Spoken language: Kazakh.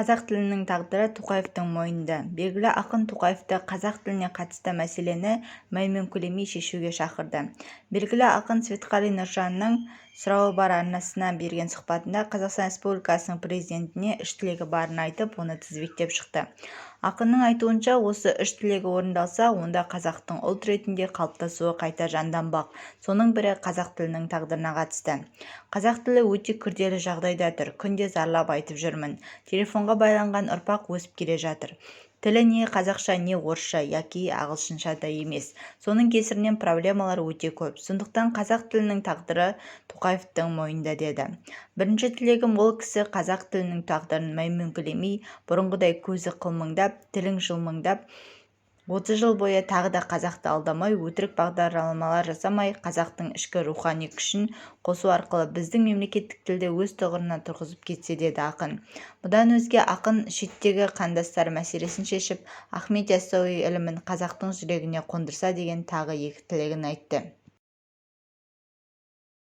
Қазақ тілінің тағдыры Тоқаевтың мойнында. Белгілі ақын Тоқаевты қазақ тіліне қатысты мәселені мәймөңкелемей шешуге шақырды. Белгілі ақын Светқали Нұржанның Сұрауы бар арнасына берген сұхбатында Қазақстан Республикасының Президентіне үш тілегі барын айтып, оны тізбектеп шықты. Ақынның айтуынша, осы үш тілегі орындалса, онда қазақтың ұлт ретінде қалыптасуы қайта жанданбақ. Соның бірі қазақ тілінің тағдырына қатысты. Қазақ тілі өте күрделі жағдайда тұр. Күнде зарлап айтып жүрмін. Телефонға байланған ұрпақ өсіп келе жатыр. Тілі не қазақша, не орысша, яки ағылшынша да емес. Соның кесірінен проблемалар өте көп. Сондықтан қазақ тілінің тағдыры Тоқаевтың мойнында деді. Бірінші тілегім ол кісі қазақ тілінің тағдырын мәймөңкелемей, бұрынғыдай көзі қылмыңдап, тілің жылмыңдап, 30 жыл бойы тағы да қазақты алдамай, өтірік бағдарламалар жасамай, қазақтың ішкі рухани күшін қосу арқылы біздің мемлекеттік тілді өз тұғырына тұрғызып кетсе деді ақын. Бұдан өзге ақын шеттегі қандастары мәселесін шешіп, Ахмет Яссауи ілімін қазақтың жүрегіне қондырса деген тағы екі тілегін айтты.